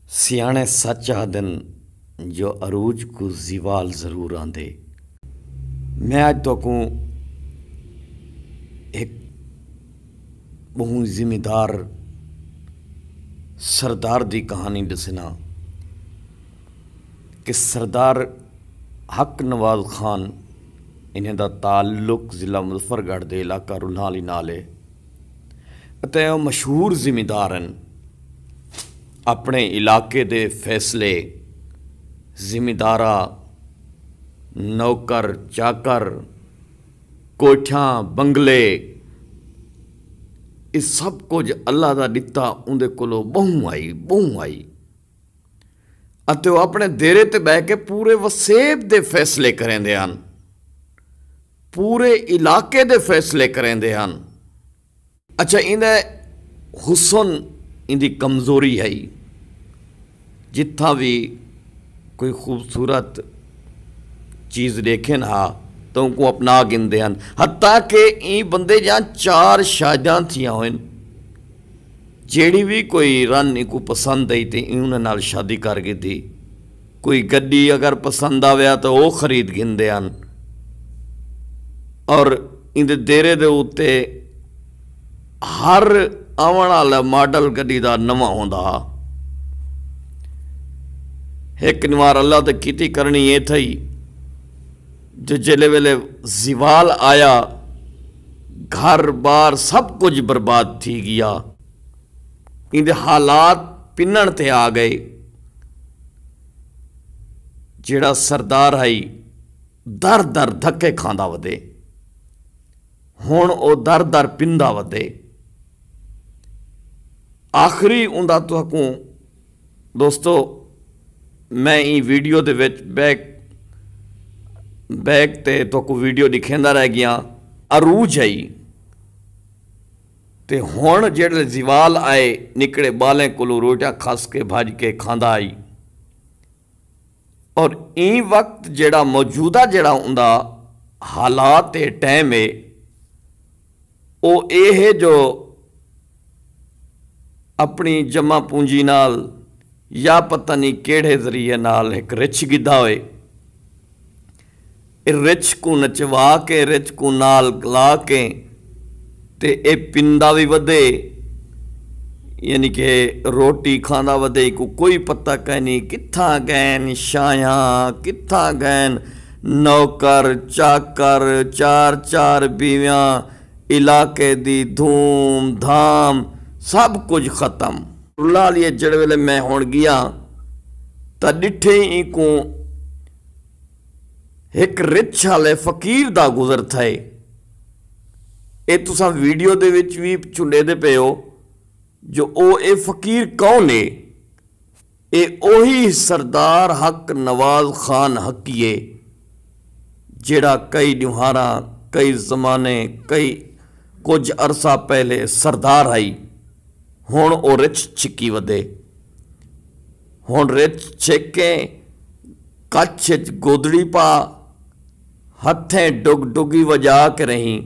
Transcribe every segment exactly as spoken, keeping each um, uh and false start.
سیاݨے سچ آہدن جو عروج کوں زوال ضرور آندے۔ میں اڄ تہاکوں ہک ٻہوں ذمہ دار سردار دی کہانی ݙسیناں کہ سردار حق نواز خان، انہیں دا تعلق ضلع مظفر گڑھ دے علاقہ رلھالی نال ہے۔ اتے او مشہور ذمہ دار ہن۔ اپݨے علاقے دے فیصلے، ذمہ داراں، نوکر چاکر، کوٹھیاں، بنگلے، اے سب کجھ اللہ دا ݙتا اوندے کولوں ٻہوں آئی، ٻہوں آئی۔ اتے او اپݨے دیرے تے ٻہہ کے پورے وسیب دے فیصلے کریندے ہن، پورے علاقے دے فیصلے کریندے ہن۔ اچھا، ایندے حسن، ایندی کمزوری ہئی۔ جتھاں وی کوئی خوبصورت چیز ݙیکھن ہا تاں اونکوں اپنا گھندے ہن، حتیٰ کہ ایں بندے دیاں چار شادیاں تھیاں ہوئن۔ جیڑھی وی کوئی رن اینکوں پسند آئی تے ایں انہاں نال شادی کر گھدی۔ کوئی گݙی اگر پسند آویا تاں او خرید گھندے ہن۔ اور ایندے دیرے دے اتے ہر آوݨ آلا ماڈل گݙی دا نواں ہوندا ہا۔ ہک نوار اللہ تے کیتی کرݨی اے تھئی جو جیلے ویلے زوال آیا، گھر بار سب کجھ برباد تھی ڳیا۔ ایندے حالات پنݨ تے آ ڳئے۔ جیڑھا سردار ہئی، در در دھکے کھاندا ودے، ہݨ او در در پندا ودے۔ آخری اوندا تہاکوں دوستو، میں ایں ویڈیو دے وچ بیک، بیک تے تہاکوں ویڈیو ݙکھیندا رہ ڳیاں۔ عروج ہئی تے ہݨ جیڑھے زوال آئے، نکڑے ٻالیں کولوں روٹیاں کھس کے بھڄ کے کھاندا ہئی۔ اور ایں وقت جیڑھا موجودہ جیڑھا اوندا حالات اے، ٹائم اے، او اے ہے جو اپݨی جمع پونجی نال یا پتہ نی کیڑھے ذریعے نال ہک رچھ گھدا ہوئے۔ اے رچھ کوں نچوا کے، رچھ کوں نال لا کے تے اے پیندا وی ودے، یعنی کہ روٹی کھاندا ودے، کوں کوئی پتہ کائنی کتھاں ڳئن شاہیاں، کتھاں ڳئن نوکر چاکر، چار چار بیویاں، علاقے دی دھوم دھام، سب کجھ ختم۔ رلھالی جیڑھے ویلے میں ہݨ ڳیاں تاں ݙٹھے اینکوں ہک رچھ آلے فقیر دا گزر تھئے۔ اے تساں ویڈیو دے وچ وی چنڈیندے پئے ہو جو او اے فقیر کون اے؟ اے اوہی سردار حق نواز خان حقی اے جیڑھا کئی ݙیہاڑاں، کئی زمانے، کئی کجھ عرصہ پہلے سردار ہئی۔ ہݨ او رچھ چھکی ودے۔ ہݨ رچھ چھک کے کچھ اچ گودڑی پا، ہتھیں ڈگ ڈگی وڄا کے رہیں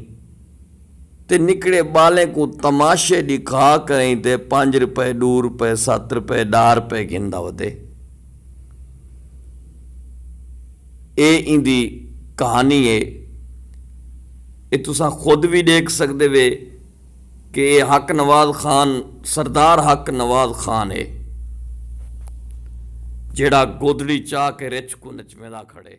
تے نکڑے ٻالیں کوں تماشے ݙکھا کریں تے پنج روپے، ݙو روپے، ست روپے، ݙاہ روپے گھندا ودے۔ اے ایندی کہانی اے۔ اے تساں خود وی ݙیکھ سڳدے وے کہ اے حق نواز خان، سردار حق نواز خان اے، جیڑھا گودڑی چا کے رچھ کوں نچویندا کھڑے۔